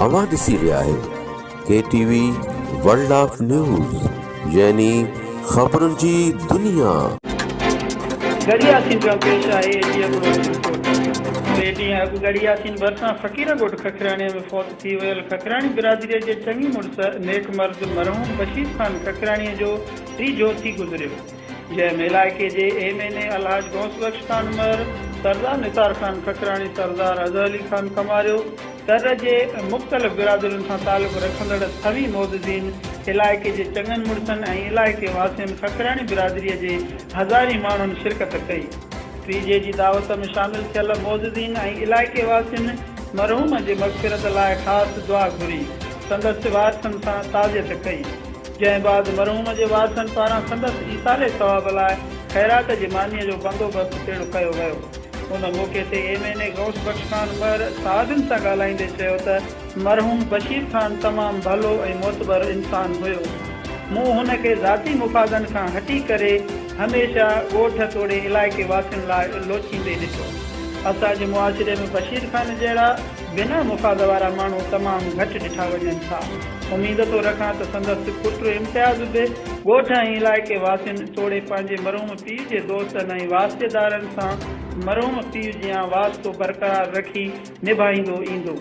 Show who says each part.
Speaker 1: اوهان ڏسي رهيا آهيو K T V world of news يعني خبرن جي دنيا.
Speaker 2: ڳڙهي ياسين کان پيش آهي اي ٽي اڳڙو جي رپورٽ. ٽي ڏينهن اڳ ڳڙهي ياسين ڀرسان فقير ڳوٺ ککراڻيء ۾ فوت ٿي ويل ککراڻي برادريء جي چڱي مڙس نيڪ مرد مرحوم بشير خان ککراڻيء جو ٽيجهو ٿي گذريو. جنهن ۾ علائقي جي ايم اين اي الحاج غوث بخش خان مهر، سردار نثار خان ککراڻي، سردار اظهر علي خان ڪماريو، تر جي مختلف برادرين سان تعلق رکندڙ سوين معززين، علائقي جي چڱن مڙسن ۽ علائقي واسين ککراڻي برادريء جي هزارين ماڻهن شرڪت ڪئي. ٽيجهي جي دعوت ۾ شامل ٿيل معززين ۽ علائقي واسين مرحوم جي مغفرت لاء خاص دعا گهري، سندس وارثن سان تعزيت ڪئي. جنهن بعد مرحوم جي وارثن پاران سندس ايصال ثواب لاء خيرات جي مانيء جو بندوبست پڻ ڪيو ويو. ان موقعي تي M N A Ghaus Bakhsh Khan Mahar صحافين سان ڳالهائيندي چيو ته مرحوم بشير خان تمام ڀلو ۽ معتبر انسان هيو. مون هن کي ذاتي مفادن کان هٽي ڪري هميشه ڳوٺ توڙي علائقي واسين لاء لوچيندي ڏٺو. اسان جي معاشري ۾ بشير خان جهڙا بنا مفاد وارا ماڻهو تمام گهٽ ڏٺا وڃن ٿا. اميد ٿو رکان ته سندس پٽ امتياز به ڳوٺ ۽ علائقي واسين توڙي پنهنجي مرحوم پيء جي دوستن ۽ واسطيدارن سان مرحوم پيء جيان واسطو برقرار رکي نڀائيندو ايندو.